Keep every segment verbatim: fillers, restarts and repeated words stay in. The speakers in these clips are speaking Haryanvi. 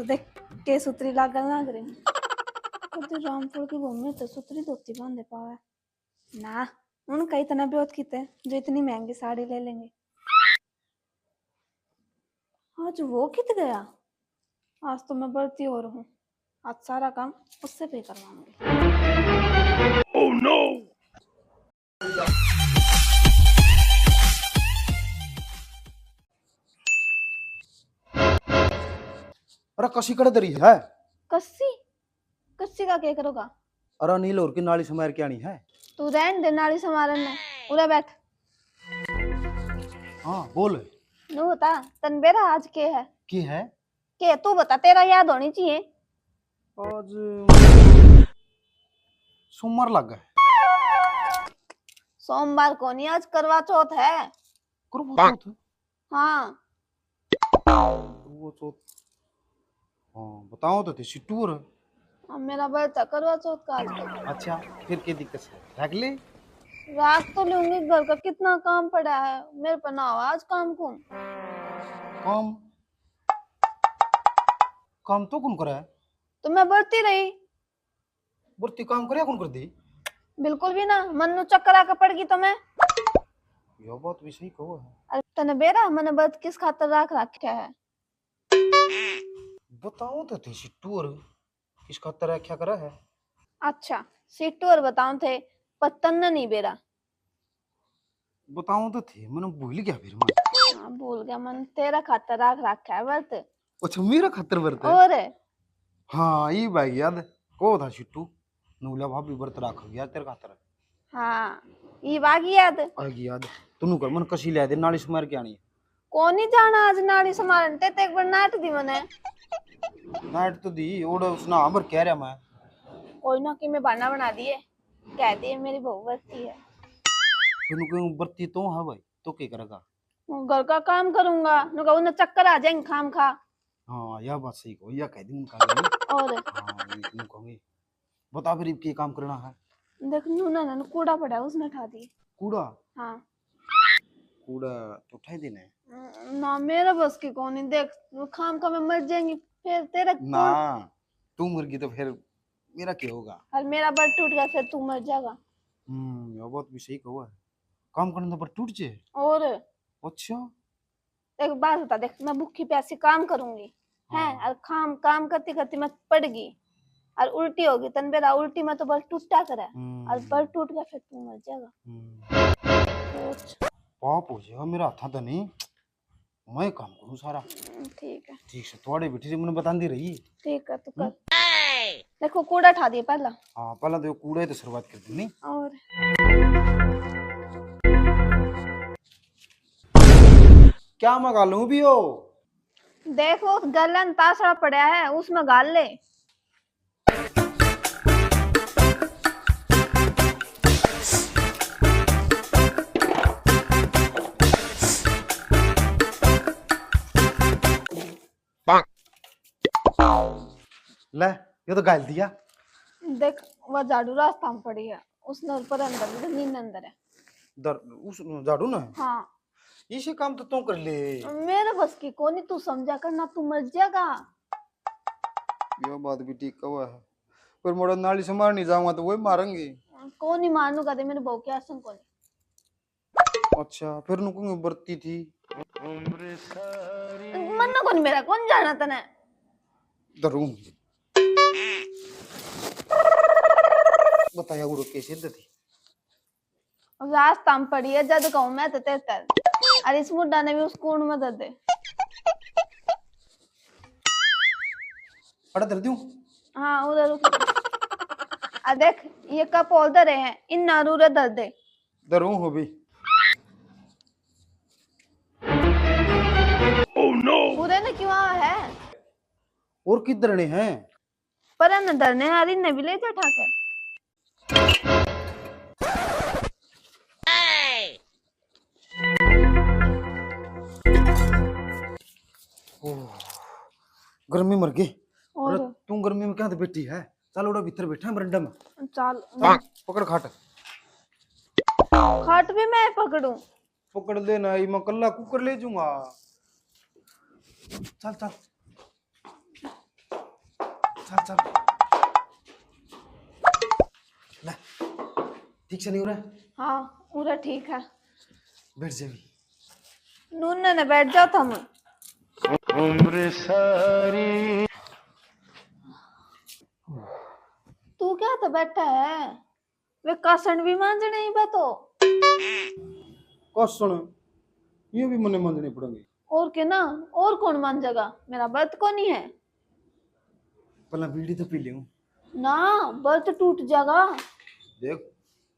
देख, के सुतरी लागल ना करे। कदे रामपुर की भूमि तो सुतरी धोती बांधे पावे ना। उनका इतना ब्योत किते जो इतनी महंगी साड़ी ले लेंगे। आज वो कित गया? आज तो मैं बरती और हूँ। आज सारा काम उससे भी करवाऊंगी। Oh no! अरे कसी कड़ दरी है? कस्सी? कस्सी का क्या करोगा? अरे नील और की नाली समार के आनी है। तू रहन दे नाली समारन ने। उरे बैठ। हाँ बोल। नु बता, तन बेरा आज के है? की है? के तू बता, तेरा याद होनी चाहिए। आज सोमवार लग है। सोमवार को नहीं, आज करवा चौथ है। करवा चौथ? हाँ। करवा चौथ। हाँ, बताओ तो थे सिट्टू और। अब मेरा व्रत है करवा चौथ का आज। अच्छा, फिर क्या दिक्कत है, रख ले। राख तो लूंगी, घर का कितना काम पड़ा है, मेरे पर ना हो आज काम कुम। काम? काम तो कौन करे? तो मैं बरती रही। बरती काम करे कौन कर दी? बिल्कुल भी ना, मन्नू चक्कर आके पड़ गई तो मैं। यो बात भी सही कहो है। अरे तने बेरा, मैंने व्रत किस खातर राख रखा है? बताओ तो थे सिट्टू और किस खातर रखा करा है? अच्छा, सिट्टू और बताओ थे, पर तन्ने नहीं बेरा। बताऊं तो थे, मैंने भूल गया फिर मैं। हाँ, भूल गया, मैंने तेरा खातर राख रखा है व्रत। अच्छा, मेरा खातर व्रत है? और? हाँ, ये भाई याद, को था सिट्टू, नूला भाभी व्रत रख गया तेरे खातर। हाँ, ये बागी याद। आ गई याद। तन्नू कर, मन कसी ले दे, नाली समार के आनी। कोनी जाना आज नाली समारन, ते ते एक बार नाट दी मने। नाट तो दी, ओड़ा उसने हाँ भर कह रहा मैं। कोई ना, कि मैं बहाना बना दिए, कह दिए मेरी बहू बरती है। तन्नू कहूँ बरती तो है भाई, तो के करेगा? घर का काम करूंगा, नु कहूँ ना चक्कर आ जाएंगे खाम खा। हाँ, यह बात सही कहो, यह कह दी उनका भी। और? हाँ, ये यूं कहूंगी। बता फिर, इब के काम करना है? देख, नूना ना कूड़ा पड़ा है, उसने उठा दी। कूड़ा? हाँ। कूड़ा तो उठा ही देना है। ना, मेरा बस की कोनी। देख, खाम खा मैं मर जाएंगी, फिर तेरा ना, तू मर गई तो फिर मेरा क्या होगा? और मेरा व्रत टूट गया, फिर तू मर जाएगा। हम्म, ये बात भी सही कहो है। काम करने तो व्रत टूट जे। और? अच्छा। एक बात बता, देख, मैं भूखी प्यासी काम करूंगी, हैं, हाँ। और काम, काम करती करती मैं पड़ गई और उल्टी होगी, तन बेरा उल्टी में तो बस टूटा करे, हम्म। और बस टूट गया, फिर तू मर जाएगा। हम्म। सोच। पाप हो जाएगा मेरा हाथा तो नहीं, मैं काम करूं सारा। हम्म, ठीक है। ठीक से, थोड़े बैठी से मैंने बतांदी रही। ठीक है, तू कर। हम्म? देखो, कूड़ा उठा दिए पहला। हाँ, पहला तो कूड़ा ही तो शुरुआत कर दी नहीं। और? क्या मैं घालूं भी हो? देख, वो गलन तासड़ा पड़ा है, उसमें घाल ले। ले, ये तो घाल दिया। देख, वो झाड़ू रास्ता में पड़ी है, उसने ऊपर अंदर, नींद अंदर है। दर, उस झाड़ू ना? हाँ। इसे काम तो तू कर ले। मेरे बस की कोनी, तू समझा कर ना, तू मर जाएगा। यो बात भी ठीक कहो है, पर मोड़ा नाली से मार नहीं जाऊंगा तो वही मारेंगे। कोनी मारनू कहते, मेरे बहू के आसन कोनी। अच्छा, फिर नु कहूंगे बरती थी। मन कोनी मेरा, कौन जाना तने? धरूं। बताया उड़ो कैसे दे थी। रास्ता में पड़ी है, जद कहूँ मैं तो तेरे तर। अरे इस मुड्डा ने भी उस कूण में दे दे। अड़ा धर दूं? हाँ, उधर रुक। आ देख, ये कप और धरे हैं, इन नारू रे धर दे। धरूं हो भी। पूरे ने क्यों आया है? और किधर ने हैं? पर न धरने हारी ने भी ले जा ठाकर। ओह, गर्मी मर गई। और? अरे, तू गर्मी में क्या बैठी है? चल, उड़ा भीतर बैठा है बरंडा में। चल। हाँ, पकड़ खाट। खाट भी मैं पकड़ूं? पकड़ लेना, ये मैं कल्ला कुकर ले जाऊंगा। चल, चल। चल, चल। ले, ठीक से नहीं हो रहा? हाँ, पूरा ठीक है। बैठ जा भी। नून ने बैठ जाओ थम। उम्र सारी। तू क्या तो बैठा है? वे कासण भी मांजने ही बा तो। कासण? ये भी मने मांजने पड़ेंगे। और के ना, और कौन मांजेगा? मेरा व्रत को नहीं है। पहला बीड़ी तो पी लेऊं। ना, व्रत टूट जाएगा। देख,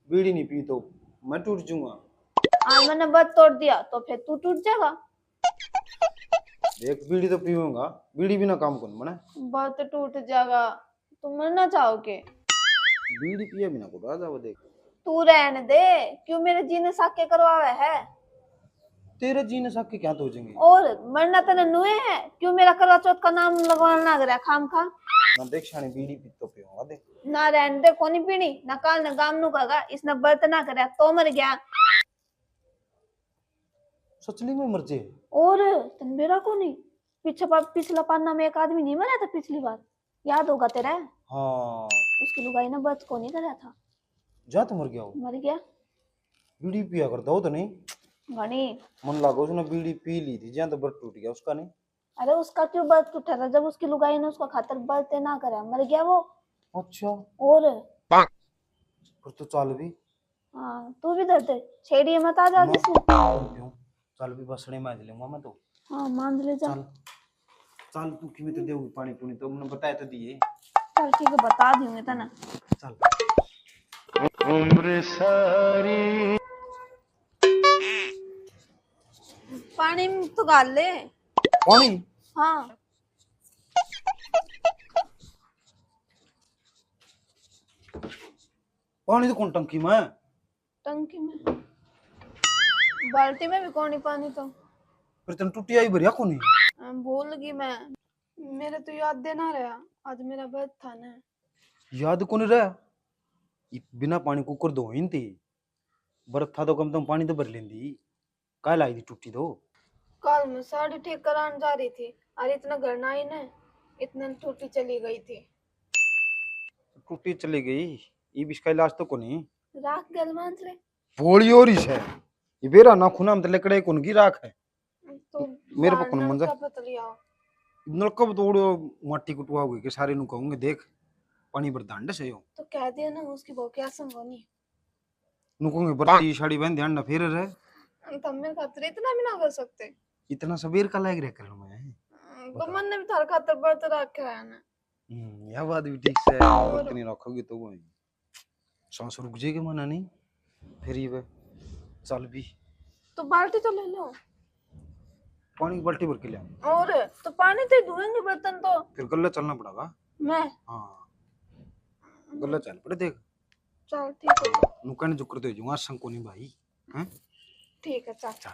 बीड़ी नहीं पी तो मैं टूट जाऊंगा। आज मैंने व्रत तोड़ दिया तो फिर तू टूट जाएगा। देख, बीड़ी तो पीऊंगा, बीड़ी बिना काम कौन बने? व्रत टूट जाएगा, तू मरना चाहो के? बीड़ी पिए बिना को रह जाओ। देख, तू रहने दे, क्यों मेरे जी ने साके करवावे है? तेरे जी ने साके क्या तो हो जाएंगे? और मरना तने नुए है, क्यों मेरा करवा चौथ का नाम लगवाना लग रहा है खाम खा? ना देख शानी, बीड़ी पी तो पीऊंगा। देख, ना रहने दे, कोनी पीनी, ना काल ना गाम नु कहेगा, इसने व्रत ना करे तो मर गया। सचली में मर जे। और तन बेरा को नहीं, पीछे पा-, पिछला पाना में एक आदमी नहीं मरा था पिछली बार, याद होगा तेरे? हाँ। उसकी लुगाई ने व्रत को नहीं करा था। जा तो मर गया हो। मर गया। बीड़ी पिया करता हो तो नहीं? घणी। मन लागो उसने बीड़ी पी ली थी, ज्यादा तो व्रत टूट गया उसका नहीं। अरे उसका क्यों व्रत टूटा था, जब उसकी लुगाई ने उसका खातर व्रत ना करा, मर गया वो। अच्छा। और? फिर तो चल भी। हाँ, तू भी धर दे, छेड़िए मत आ जा ना, जिसमें। क्यों? चल भी बसड़े मांज लूंगा मैं तो। हाँ, मांज ले जा। चल, चल तू किमें तो देगी पानी पुनी तो, मैंने बताया तो दिए। चल ठीक है, बता दूंगी तना। चल। उम्र सारी। पानी में तो गाल ले। पानी? हाँ। पानी तो कौन टंकी में? टंकी में। बाल्टी में भी कोनी पानी तो। फिर तन टुट्टी आई भरिया कोनी? हाँ, भूल गई मैं। मेरे तो याद देना रहा, आज मेरा व्रत था ना। याद कोनी रहा? इ-, बिना पानी कुकर धो ही नहीं थी। व्रत था तो कम से कम पानी तो भर लेंदी। काल आई थी टुट्टी तो? कल मैं साड़ी ठीक कराने जा रही थी, और इतना घर ना आई ना, इतना टुट्टी चली गई थी। टुट्टी चली गई, इब इसका इलाज तो कोनी। राख गल मांस रे। भोली हो रही है। ये बेरा ना खुना में तो लकड़े कौन की राख है। तो मेरे पे बाहर कौन मंजा? नलका पे तो लियाओ। नलका पे तो उड़ो, माटी कुटवा हुई के सारे नु कहूंगे, देख, पानी भर दांड से हो। तो कह दिया ना, उसकी बहू क्या संगोनी। नु कहूंगे, बरती साड़ी पहन ध्यान ना फेर रहे। तो मेरे खातिर इतना भी ना कर सकते। इतना सबेर का लायक रह कर मैं। हम्म, तो मन ने भी थारे खातिर व्रत रखा है ना। हम्म, यह बात भी ठीक से है, और व्रत नहीं रखोगे तो वो सांस रुक जाएगी, माना नहीं, फिर ये चल भी। तो बाल्टी तो ले लो। पानी की बाल्टी भर के ले आओ। और तो पानी तो ही धोएंगे बर्तन तो। फिर गल्ला चलना पड़ेगा। मैं? हाँ, गल्ला चल पड़े, देख। चल, ठीक है। नुका ने जुकर तो ही दूंगा, आशंक को नहीं भाई, हैं? ठीक है, चल। चल।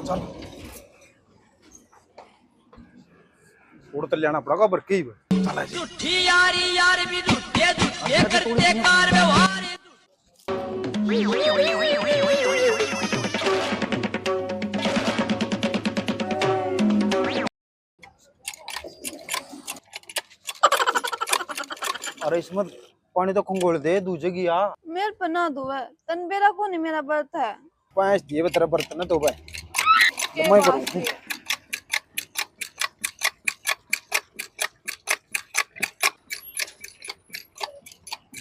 चल। उड़ तो लेना पड़ेगा, पर की बे? चल, आ जा। झूठी यारी यार भी झूठे, झूठे करते कार व्यवहार। अरे इसमें पानी तो खंगोल दे, दूजे की आ। मेरे पे ना धोवे, तन बेरा को नहीं मेरा व्रत है। पांच दिए बे तेरा व्रत ना धोवे। के मैं बात करूँ। है?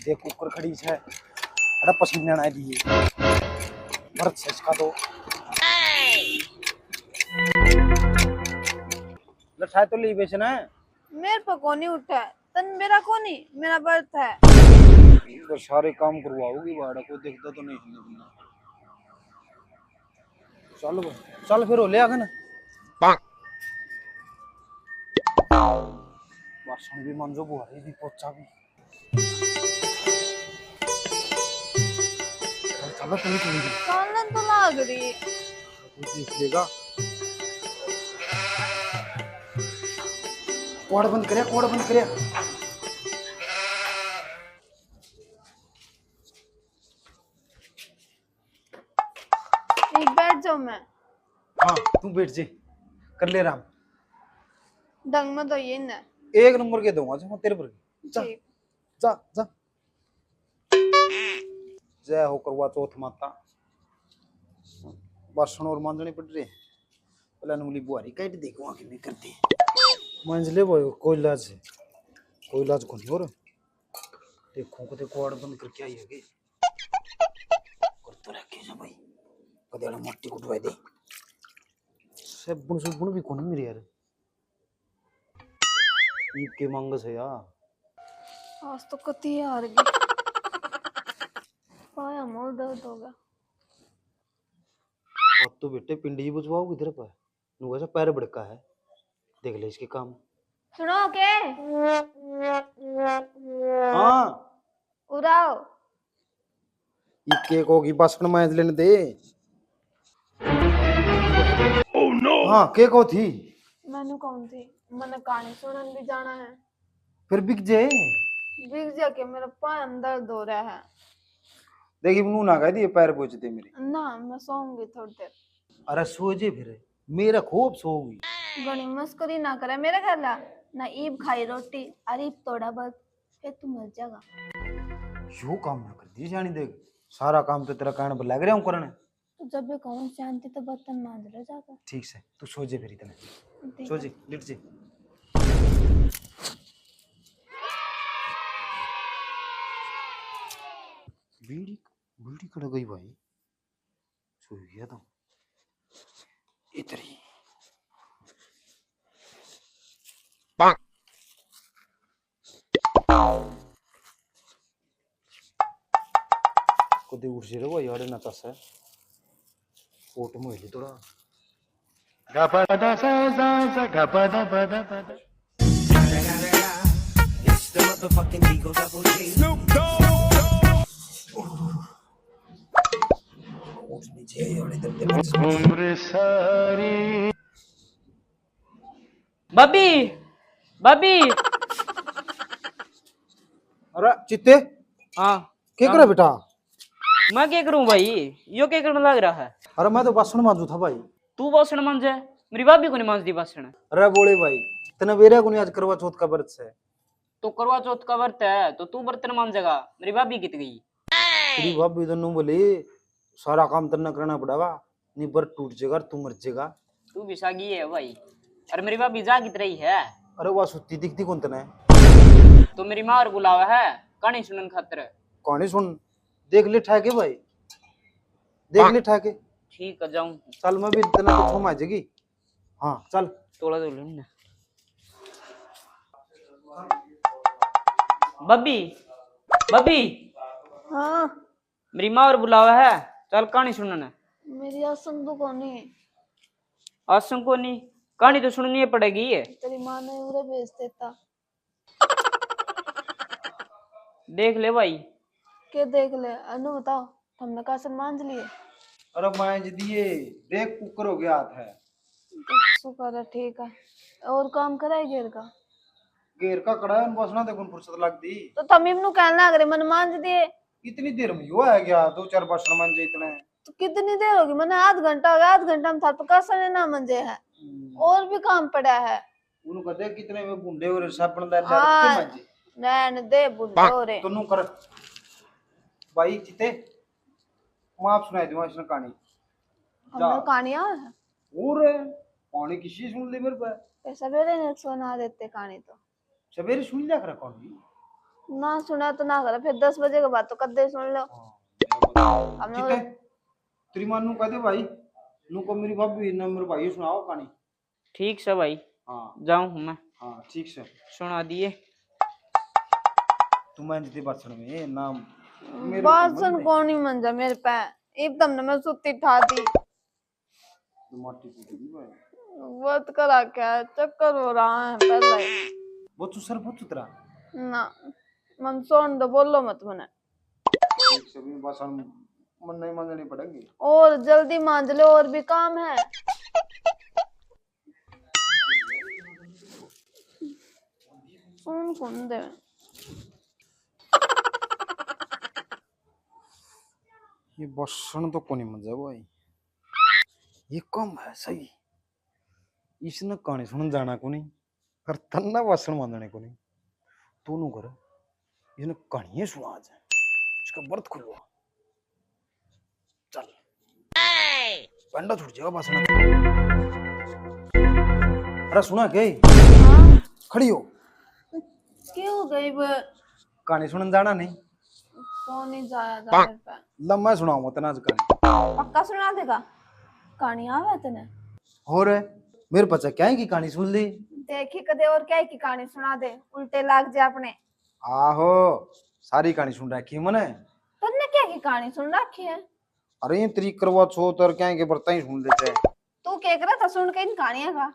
देख कुकर खड़ी है, अरे पसीने ना दिए। व्रत से इसका तो। लठाए तो ले बेचना है। मेरे पे कोनी उठा, तन मेरा कोनी, मेरा व्रत है। तो सारे काम करवाओगी बाड़ा, कोई देखता तो नहीं है ना। चल बे, चल फिर हो ले आगे ना। बासन भी मांजो, बुहारी भी, पोछा भी। चल, चल, चल, चल। चलन तो लाग रही। कोई देख लेगा। कोड बंद करे, कोड बंद करे। एक बैठ जाऊं मैं? हाँ, तू बैठ जे। कर ले आराम। ढंग में धोइए ना। एक नंबर के दूंगा जो मैं तेरे पर। जा, ठीक। जा, जा। जय हो करवा चौथ माता। बासण और मांजने पड़ रहे। पहले नूली बुहारी काट दे, को आके नहीं करते। मांज ले भाई, कोई लाज है? कोई लाज को नहीं हो रहा। देखो, कदे कुआड़ बंद करके आई है के? कर तो रखे जा भाई, कदे वाला मट्टी कुटवा दे। साबुन सुबुन भी कोनी मेरे यार। ईब के मांगस है यार। आज तो कती हार गई। पाया मोल दर्द होगा। अब तो बेटे पिंडी बुझवाओ किधर पर? नु वैसा पैर भड़का है, देख ले इसके काम। सुनो के? हाँ। उराओ। ये के को की बासण मांज लेने दे। Oh no! हाँ, के को थी? मैंने कौन थी? मैंने कहानी सुनन भी जाना है। फिर बिक जे। बिक जा के मेरा पाय अंदर दो रहा है। देखी, नू ना कह दिए पैर पोछ दे मेरे। ना, मैं सोऊंगी थोड़ी देर। अरे सो जे फिर, मेरा खूब सोऊंगी। घणी मस्करी ना करे मेरे घर ला, ना ईब खाई रोटी, अरे ईब थोड़ा बहुत, फिर तू मर जाएगा। यो काम ना कर दी जानी, देख सारा काम तो तेरा कान पर लग रहा हूँ करने। तो जब भी कहूँ शांति तो बर्तन मांज ले जाकर। ठीक से, तू सो जे फिर इतने। ठीक सो है। जे, लिट जे। बीड़ी, बीड़ी कड़ गई भाई? सो गया तो। इधर ही। कदे उठ जे रे वो यार ना तस है। कोट में ले थोड़ा। भाभी, भाभी। अरे चित्ते, हाँ। के करे बेटा? मैं के करूं भाई, यो के करने लग रहा है? अरे मैं तो बासण मांजू था भाई। तू बासण मांजे? मेरी भाभी को नहीं मांजती बासण। अरे बोले भाई, तने बेरा को नहीं आज करवा चौथ का व्रत से? तो करवा चौथ का व्रत है तो तू बर्तन मांजेगा, मेरी भाभी कित गई? तेरी भाभी तो नू बोली, सारा काम तन्ने करना पड़ेगा, नहीं व्रत टूट जाएगा, तू मर जाएगा। तू भी सागी है भाई। अरे मेरी भाभी जा कित रही है? अरे वह सुत्ती दिखती कौन तने? तो मेरी माँ और बुलावा है कहानी सुनन खातर। कहानी सुन, देख ले ठा के भाई, देख ले ठा के। ठीक है, जाऊं। चल मैं भी तने कुछ मांजेगी। हाँ चल। तोला तो लेना। भाभी, भाभी। हाँ। मेरी माँ और बुलावा है, चल कहानी सुनने। मेरी आसंग तो कोनी। आसंग कोनी? कहानी तो सुननी पड़ेगी। तेरी माँ ने उरे भेज देता। देख ले भाई। के देख ले? अनु बताओ, हमने कासन मांज लिए? अरे मांज दिए, देख कुकर हो गया हाथ है। शुक्र है, ठीक है। और काम करे घेर का? घेर का कड़ा है, उन बसना देखो फुर्सत लग दी। तो थम इमनु कहना अगर मन मांज दिए। इतनी देर में यो आ गया, दो चार बासण मांजे इतने। तो कितनी देर होगी? मैंने आध घंटा हो गया, आध घंटा में थारे पे कासन ना मंजे है। हम्म। और भी काम पड़ा है। उन्होंने कहते कितने में बूढ़े हो रहे, साबण ला ले, हाँ, रख के मांजे। रहन दे, बूढ़े हो रहे। तो नू कर। भाई चित्ते, मैं आप सुनाई दूंगा इसने कहानी। हमने जा। कहानियां? और कहानी किसी सुन ली मेरे पे? ए, सवेरे ने सुना देते कहानी तो। सवेरे सुन लिया करा कहानी। ना सुना तो ना करा, फिर दस बजे के बाद तो कद्दे सुन लो। हाँ, हम लोग चित्ते, तेरी माँ नू कह दे भाई, नू को मेरी भाभी ने मेरे भाई सुनाओ कहानी। ठीक से भाई। हाँ। जाऊं हूँ मैं। हाँ, ठीक से। सुना दिए। तू मांज दे बासण में ना। मेरे को बासण मत दे। कौन ही मंजा मेरे पे? इब तमने मैं सुत्ती ठा दी। तो माटी पीट दी भाई। बहुत करा क्या चक्कर हो रहा है पहले। बहुत सुसर बहुत सुथरा। ना, मन सोन दो, बोलो मत मने। एक सभी बासण मन नहीं मांजनी पड़ेगी। और जल्दी मांज लो, और भी काम है। सुन कौन दे? ये बसन तो कोनी मजा भाई, ये कम है सही। इसने कहानी सुनन जाना कोनी, पर तन्ने बासण मांजने कोनी। तू नू कर, इसने कहानियां सुना आज, इसका व्रत खुलवा। चल, पंडा छूट जाएगा बासण। अरे सुना के? हाँ। खड़ी हो। के हो गई वो? कहानी सुनन जाना नहीं? तो नहीं जाया जा मेरे पे। ला, मैं सुनाऊंगा तना आज कहानी। पक्का सुना देगा? कहानी आवे तने? और मेरे पचा क्या है की कहानी सुन ली? देखी कदे और क्या है की कहानी सुना दे, उल्टे लाग जा अपने। आहो, सारी कहानी सुन रखी है मने। तन्ने क्या की कहानी सुन रखी है? अरे, ये तेरी करवा चौथ और क्या है के बरता ही सुन लेते हैं। तू क्या कर रहा था सुन के इन कहानियां का?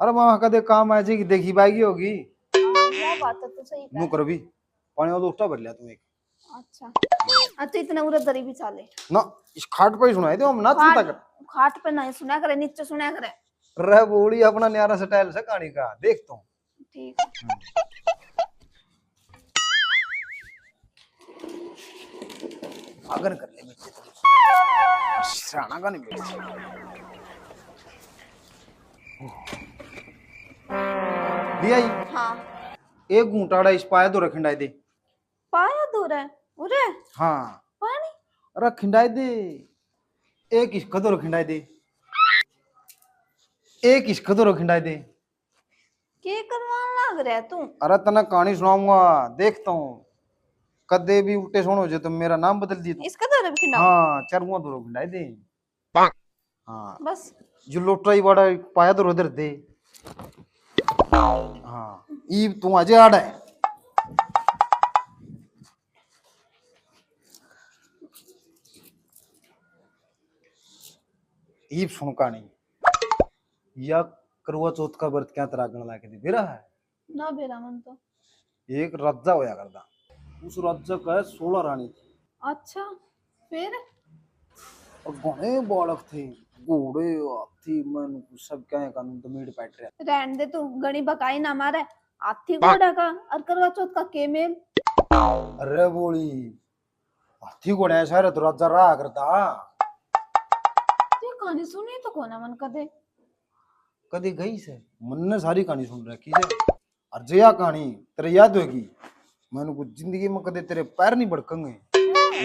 अरे माँ, कदे काम आ जाएगी, देखी पाएगी होगी। हाँ, यह बात तो तू सही कह। नू कर भी, पानी वाला लोटा भर लिया तू एक। अच्छा। अच्छा, इतना उरे दरी बिछा ले। ना, इस खाट पे ही सुनाई दे, हम ना चिंता कर। खाट पे नहीं सुना करे, नीचे सुना करे। रे बोली, अपना न्यारा स्टाइल से कहानी का, देख तू। ठीक। अगन कर ले बेटे तू। सराना का नहीं बेटे। ले आई। हाँ। एक घूंटाड़ा इस पाया दो रखंडाई दे। पाया दो रे? उरे? हाँ। पानी? अरे खिंडाई दे। एक इसका दो रखंडाई दे। एक इसका दो रखंडाई दे। के करवान लाग रहा है तू? अरे तने कहानी सुनाऊंगा, देखता हूँ कदे भी उल्टे सुन हो जाए तो मेरा नाम बदल दी तू। इसका दो रखंडा? हाँ, चरुआ दो रखंडाई दे। हाँ। बस। जो लोटा ही बड़ा पाया तो उधर दे। हाँ, ईब तू आजे आड़ा है। ईब सुन कहानी। या करवा चौथ का व्रत क्या तरह गण लाके दे बेरा है? ना बेरा मन तो। एक राजा होया करदा। उस राजा का सोलह रानी थी। अच्छा, फिर? और घणे बालक थे, घोड़े, हाथी, मन, सब क्या है कानून तो मीट पैट रहा। रहन दे तू, घणी बकाई ना मारे। हाथी घोड़ा का और करवा चौथ का के मेल? अरे बोली, हाथी घोड़े सारे तो राजा रहा करदा। ये कहानी सुनी तो कोना मन कदे। कदे गई से? मन्ने सारी कहानी सुन रखी से। और जया कहानी तेरे याद होगी, मैंने कुछ जिंदगी में कदे तेरे पैर नहीं भड़केंगे।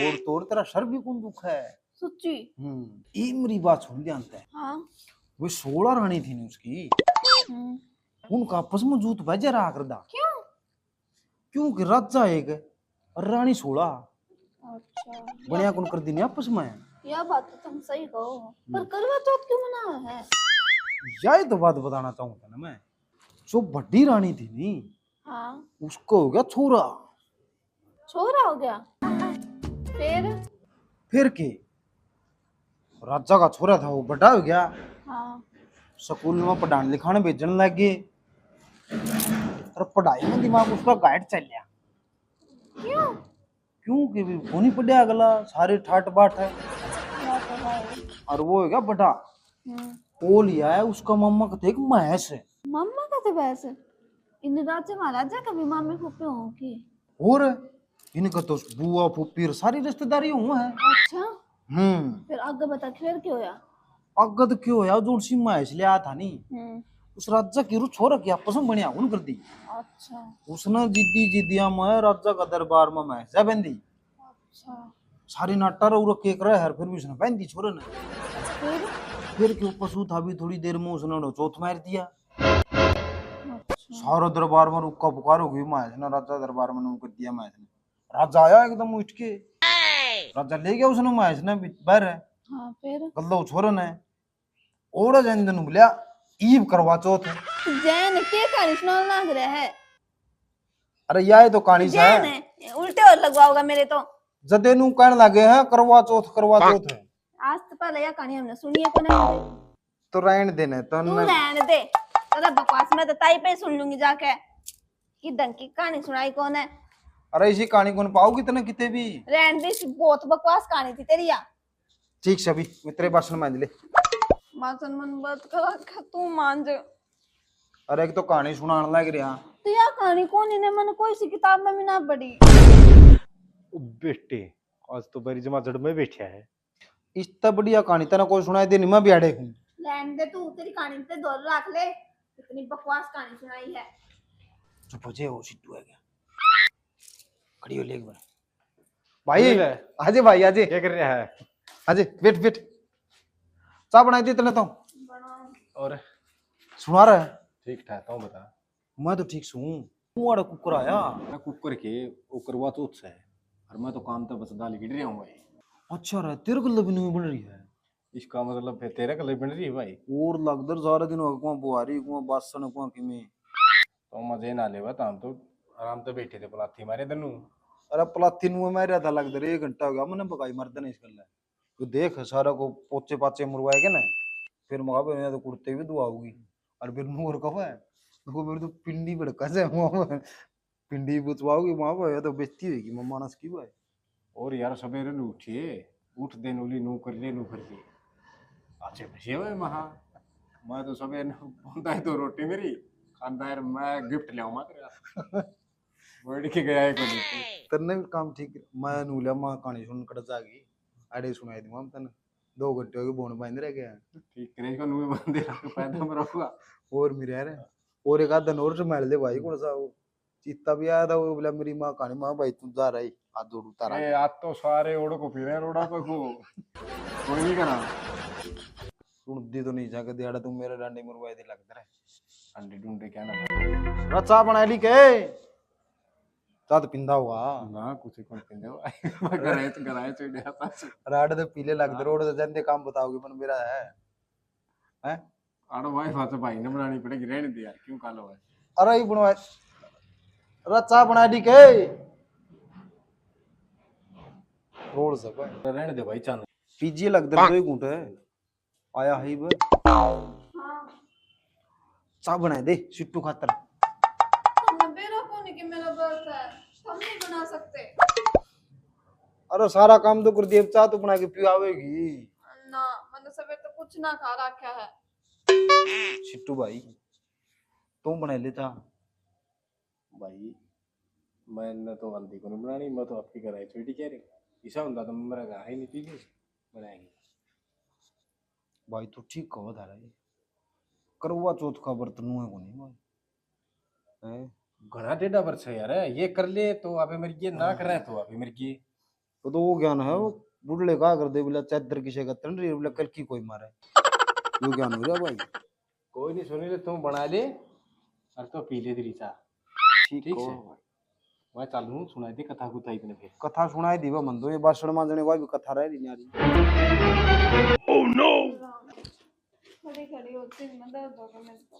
और तोड़ तेरा सर भी कौन दुख है। सच्ची? हम्म, ये मेरी बात सुन ध्यान से। हाँ। वो सोलह रानी थी ना उसकी, हम्म। उनका आपस में जूत बजा रहा करदा। क्यों? क्योंकि राजा एक और रानी सोलह। अच्छा। बढ़िया कौन कर दी नहीं आपस में। यह बात तो तुम सही कहो, पर हम्म। करवा चौथ क्यों मनावे है? यही तो बात बताना चाहूँ था ना मैं। जो बड़ी रानी थी नी, हाँ। उसको हो गया छोरा। छोरा हो गया? फिर? फिर के? राजा का छोरा था, वो बड़ा हो गया। हाँ। स्कूल में पढ़ाने लिखाने भेजने लग गए। और पढ़ाई में दिमाग उसका घाट चल गया। क्यों? क्योंकि भी कोनी पढ़या अगला, सारे ठाट बाट है। और वो हो गया बड़ा। हम्म। वो लिया है उसका मामा का थे एक महेश। मामा का थे भैंस? इन राजा महाराजा का भी मामे फूफे हों के? और इनका तो बुआ फूफी और सारी रिश्तेदारी हों है। अच्छा। हम्म। फिर आगे बता, फिर क्या होया? आगे तो क्यों होया, जो सी महेश ले आया था नी, हम्म। उस राजा की रू छोरा की आपस में बनिया हुन कर दी। अच्छा। उसने जिद्दी जिद्दिया में राजा का दरबार में महेश जा बंदी। अच्छा। सारी नाटा रो रो केक रहा है, फिर भी उसने बंदी छोरे ने। फिर? फिर क्यों पशु था भी, थोड़ी देर में उसने उन्हें चौथ मार दिया। अच्छा। सारा दरबार में रुक्का पुकार हो गई महेश ने, राजा दरबार में नू कर दिया महेश ने। राजा आया एकदम उठ के, राजा ले गया उसने महेश ने भी बाहर। हाँ, फिर? गल्लो छोरे ने। ओड़ा जैन दिन बोलिया, ईब करवा चौथ है। जैन के कहानी सुनाने लाग रहा है? अरे, यही तो कहानी सा जैन है। है, उल्टे और लगवाओगा मेरे तो। जदे नू कहने लगे हैं, करवा चौथ, करवा चौथ है। आज तो पहले यह कहानी हमने सुनी है कोने। तो रहन दे ने, तो तू न- रहन दे। तेरा बकवास मैं तो ताई पे ही सुन लूंगी जाके। कि ढंग की कहानी सुनाई कोने। अरे, इसी कहानी कौन पाओगी तने किते भी? रहन दे, इसी बहुत बकवास कहानी थी तेरी या। ठीक से अभी, मैं तेरे बासन मांज ले। बासन मन बात करा के तू मांज। अरे, एक तो कहानी सुनान लग रहा। तो या कहानी कौन इन्हें मन कोई सी किताब में भी ना पढ़ी। ओ बेटे, आज तो बड़ी जमा जड़ में बैठा है। इससे बढ़िया कहानी तने कोई सुनाई देनी, मैं भी अड़े हूँ। लैंड दे तू, तेरी कहानी ते दूर रख ले। इतनी बकवास कहानी सुनाई है। चुप हो जाए, वो सिद्धू आ गया। खड़ी हो ले एक बार। भाई, आजे भाई, आजे। क्या कर रहा है? आजे, बैठ, बैठ। चाय बनाई दी तने तो? बना। और सुना रहा है? ठीक ठाक, तू बता। मैं तो ठीक सूं। तू आड़ा कुकर आया? मैं कुकर के, वो करवा चौथ से है। और मैं तो काम तो बस दाल गिड़ रहा हूँ भाई। अच्छा रे, तेरे को भी नहीं बन रही है? इसका मतलब फिर तेरे कले बन रही है भाई? और लगदर सारे दिन हो कुआं बुहारी, कुआं बासन, कुआं किमे। तो मजे ना लेवा, तो हम तो आराम से बैठे थे, पलाथी मारे तन्नू। अरे पलाथी नु मैं रहता लगदर, एक घंटा हो गया मैंने बगाई मरते नहीं इस गल्ला। तो देख सारा को पोचे पाचे मुरवाए के ना, फिर मगा भाई तो कुर्ते भी दुआओगी। और फिर नूर कहो है, देखो मेरी तो पिंडी भड़का से वहाँ पर। पिंडी बुचवाओगी वहाँ पर, या तो बेइज्जती होगी मैं मानस की भाई। और यार सवेरे नू उठिए, उठ दे नूली, नू कर ले, नू कर ले। अच्छे फंसे हुए महा। मैं तो सवेरे नू बनता है तो रोटी मेरी, खानदार मैं गिफ्ट ले आऊँ तेरा। बैठ के गया है कोई। तन्ने भी काम ठीक, मैं नू लिया माँ कहानी सुन कट जागी। आड़े सुनाई दूंगा हम तन्ने। दो घंटे हो गए बोन बांध रह गया। ठीक करे इसको, नू बांधे रख, फायदा में रहूंगा। और मेरे यार, और एक आध दिन और संभाल ले भाई, कौन सा वो चीता भी आया था, वो बोला मेरी माँ कहानी, माँ भाई तू जा रही, हाथ जोड़ू तारा। ए, आज तो सारे ओड़ को फिरे रोड़ा पे को। कोई नहीं करा। सुन दी तो नहीं जाके दिहाड़ा तू मेरे डांडी मरवाए दे लगदर है। अंडे डुंडे क्या ना। रचा बना ली के? चाह तो पिंदा होगा। ना, कुछ कौन पिंदे हो। मैं घराए तो, घराए चढ़ जाता। राड तो पीले लगदर, रोड तो जाते काम बताओगे, पर मेरा है। हैं? आड़ो भाई, बात भाई ने बनानी पड़ेगी, रहने दे यार, क्यों कालो है? अरे ये बनवा, अरे चाह बना दी के? रोड से भाई। रहने दे भाई, चांद। पीजिए लगदर दो ही घूंट है। आया है बे। हाँ। चाह बना दे सिट्टू खातर। तुमने बेरा कौन है कि मेरा व्रत है, हम नहीं बना सकते। अरे सारा काम तो कर दिया, चाह तो बना के पियावेगी। ना, मैंने सवेर तो कुछ ना खा रखा है। सिट्टू भाई, तू बना लेता। भाई, मैं न तो हल्दी को नहीं बनानी, मैं तो आपकी घर आई थोड़ी कह रही। ऐसा होता तो मैं मेरा घर ही नहीं पी गई, बनाएगी। भाई तू ठीक कहो था रे, करवा चौथ का व्रत नुए को नहीं भाई। हैं? घना टेढ़ा व्रत है यार, ये कर ले तो आपे मर गए, ना करे तो आपे मर गए। वो तो वो ज्ञान है, वो बुढ़ले का कर दे बोला, चादर किसे का तन रही बोला, कल की कोई मारे। वो ज्ञान हो रहा भाई। कोई नहीं, सुनी ले, तू बना ले और तो पी ले तेरी चाह। ठीक ठीक हो। से। मैं चालू हूँ, सुनाई दे कथा कुथा इतने फिर। कथा सुनाई दी बा मन तो, ये बासण मांजने वाली भी कथा रह रही न्यारी। खड़ी खड़ी होती हूँ मैं, दर्द हो गया मेरे को।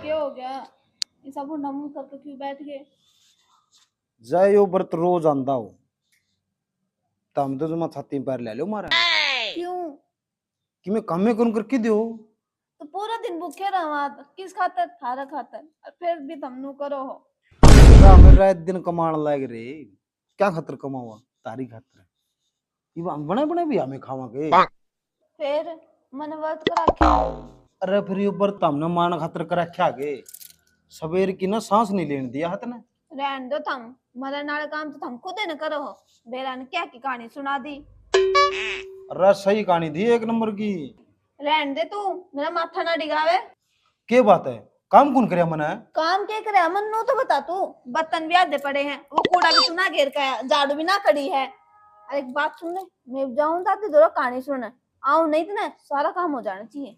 क्या हो गया? ऐसा घुंडा मुंह करके क्यों बैठ गए? जय यो व्रत रोज आंदा हो, तम तो जमा छाती पैर ले लो मारा। क्यों? कि मैं कामे करूं करके दो। तो पूरा दिन भूखे रहा, किस खातर? थारा खातर। और फिर भी तम नू करो हो। पूरा हमें रात दिन कमाण लाग रे, क्या खातर कमावा? तारी खातर। ये बने बने भी हमें खावा के। फिर मन व्रत कर रखे। अरे फिर ये व्रत हमने मान खातर कर रखा के, सवेर की ना सांस नहीं लेने दिया हाथ ने। रहन दो थम, मरण वाला काम तो थम खुद ही न करो हो। बेरा ने क्या की कहानी सुना दी। अरे सही कहानी थी एक नंबर की। रहन दे तू, मेरा माथा ना डिगावे। के बात है, काम कौन करे मने? काम के करे मन नू तो बता तू। बर्तन भी आधे पड़े हैं, वो कूड़ा भी तू ना घेर के आया, झाड़ू भी ना खड़ी है। अरे एक बात सुन ले, मैं जाऊं दादी दोरा कहानी सुन, आऊं नहीं तो ना सारा काम हो जाना चाहिए।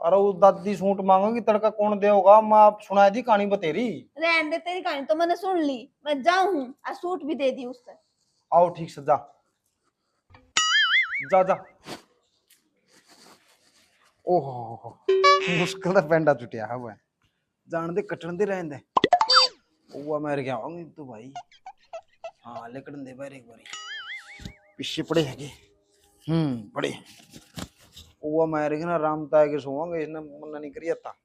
अरे वो दादी सूट मांगेगी, तड़का कौन देगा? मैं आप सुना दी कहानी बतेरी। रहन दे, तेरी कहानी तो मैंने सुन ली, मैं जाऊं हूँ, और सूट भी दे दी उससे। आओ ठीक से जा, जा जा। ओहो, मुश्किल का पेंडा छुटिया है वह। जान दे, कटन दे, रहन दे। ओवा मार के आवांगे तो भाई। हाँ, लेकड़न दे बाहर एक बारी। पीछे पड़े है के? हम्म, पड़े। ओवा मार के ना राम ताए के सोवांगे, इसने मना नहीं करिया था।